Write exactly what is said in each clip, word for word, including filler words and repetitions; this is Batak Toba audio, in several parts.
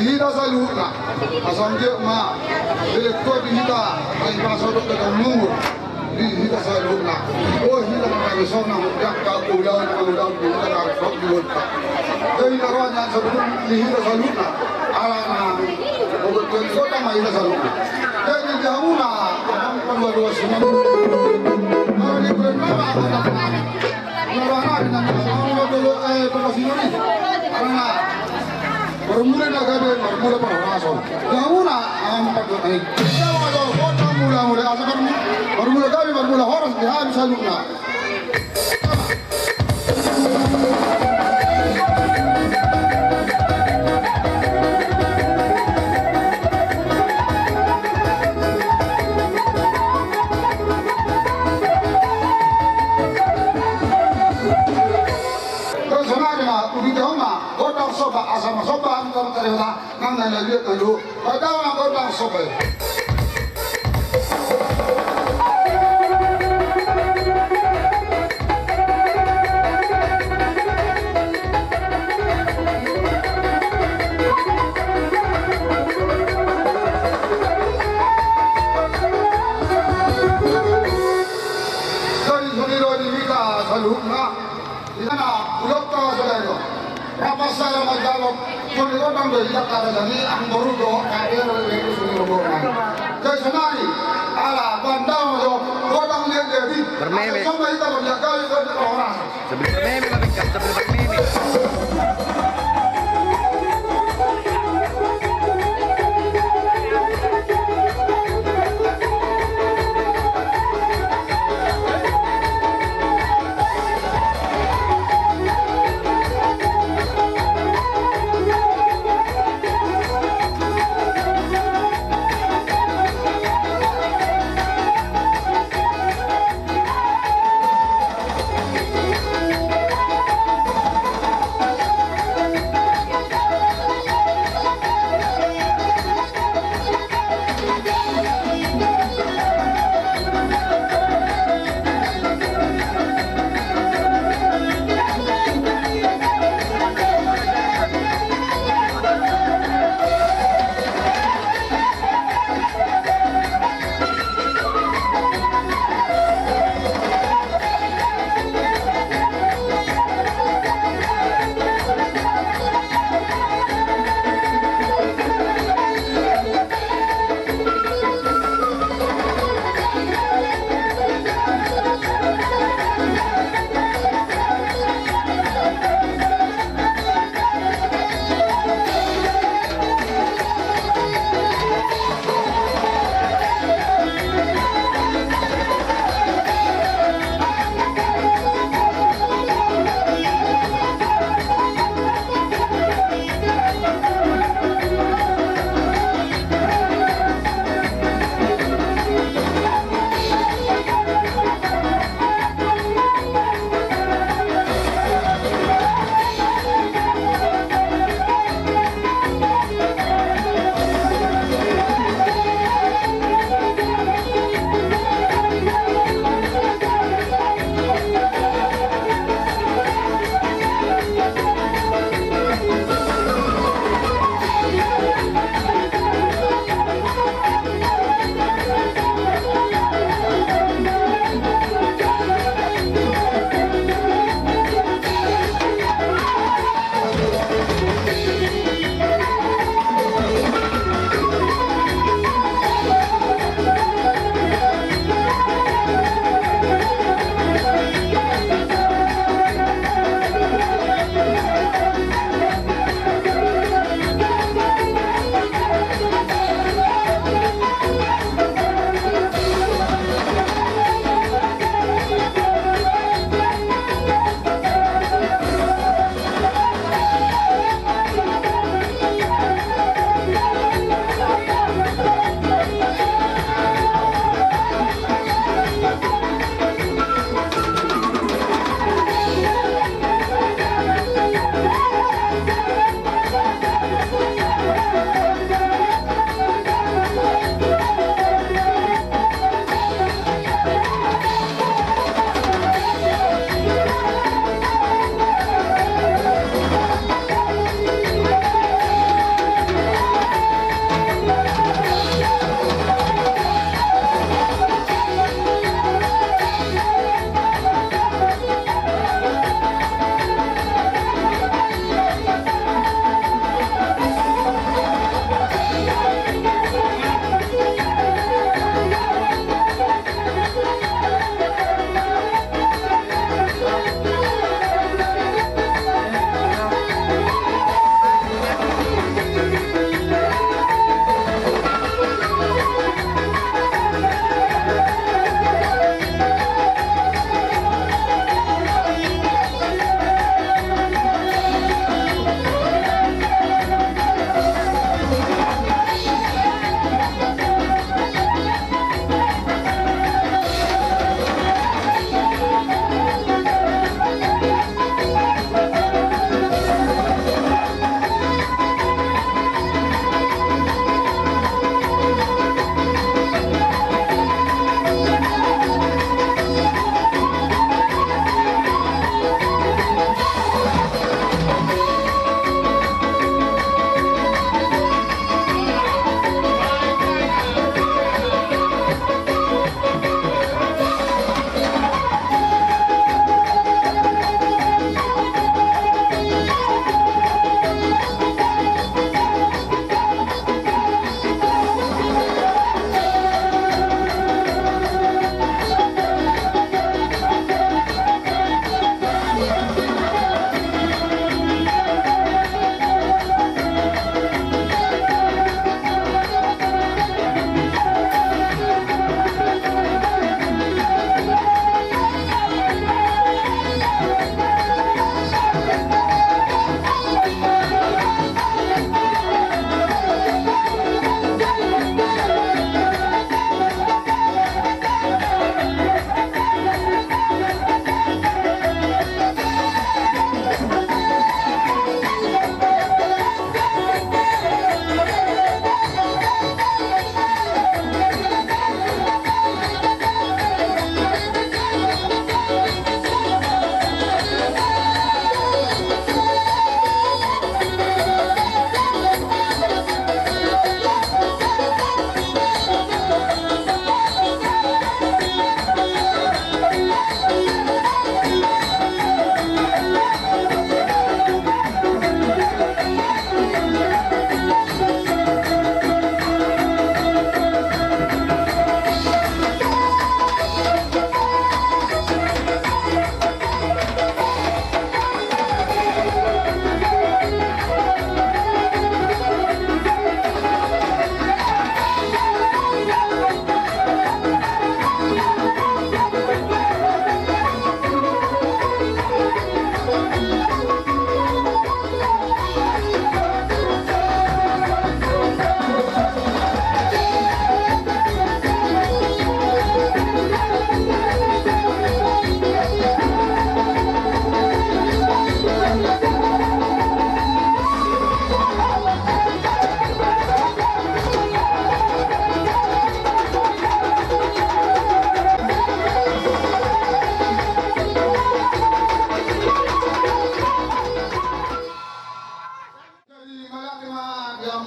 Hita saluhutna, asa anggiat ma, elektor di hita, ai pasodok dagang mungu, di hita saluhutna. O hita na kami sonang, dakka ulaon, ulaon di hita na rok di bonta. Jadi na rohana saluhut, di hita saluhutna. Alana, obat tuan kota ma hita saluhutna. Jadi di hamuna, amang panua dua sunam. Kalau di bulan nama, Marmula na gabe, marmula parhorason. Di hamuna, amang panua ni. Marmula, marmula, asa marmula gabe, marmula horas di hami saluhutna. Sonari ma, ubi tahu ma. Gondang somba, asa ma somba, angka tarihona nang na liat na lu. Gondang ma, gondang somba. Jadi sudiro di hita saluhutna. Di sana, ulok ta saudara. Rapas saya manjawab, kuli gondang do hita kada jadi, amboru do, kader, leku suni rombongan. Jadi sonari, ala, bandau do, gondang dia jadi. Bermeme. Ada coba hita berjaga, hita orang. Sambil bermeme, Bang Ikam, sambil bermeme. Jadi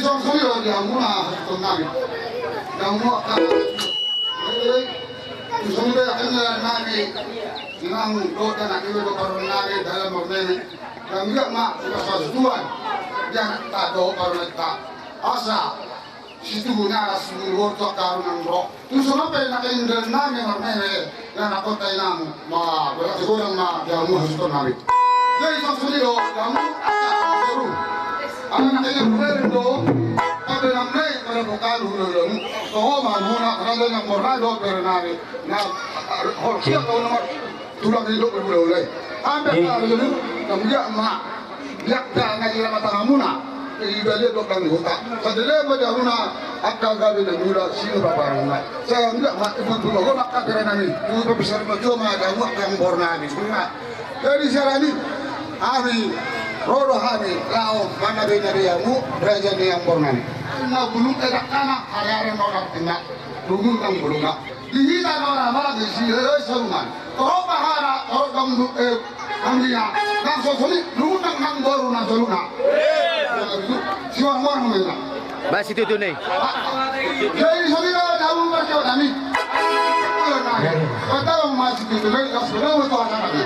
songon i do di hamuna hasuhuton nami. Jadi songon i do di hamuna hasuhuton nami. Inang dohot anak i do parumaen nami dalan marmeme. Dang biak ma di pasal tuan. Dia anak ta do parumaen ta. Asa situbu ni alas situbu ni boru tu angka haruna nang ro. Tu songon i pe na keindahan nami marmeme, na na kota inang ma berarti godang ma di hamu hasuhuton nami. Jadi songon i do di hamu angka boru. Anak i na bereng do. Tapi nang naik pada pokal hulu hulu. Toho ma muna kerajaan yang borna do bereng nami. Na horsia kau nomor. Tulang hidup bermula-mula. Ambil tak ada dulu. Dang biak ma. Biak da na di lama tangamuna. Di balik dok dan huta. Sadele ma di haruna. Angka gabe na mula sini bapak haruna. Saya biak ma ibu ibu logo angka bereng nami. Ibu ibu besar ma cuma ada muak yang borna nami. Jadi siaran i. Hami. Ro do hami. Laho. Mana benda dia mu. Raja ni yang borna nami. Na bulung edak kana. Hari-hari mau nak tinggal. Bulung tang bulung nak. Di hita na marhaha-maranggi si Hehe Saruman. Torop hahana, torop dangdut, eh, nang dia. Nang songon i, lungun nang nang boru nang saluhutna. Si orang-orang ma i. Ba situtu ni. Jadi songon i do di hamu parjolo nami. Kata orang ma situtu ni, kas bedo betul hahana.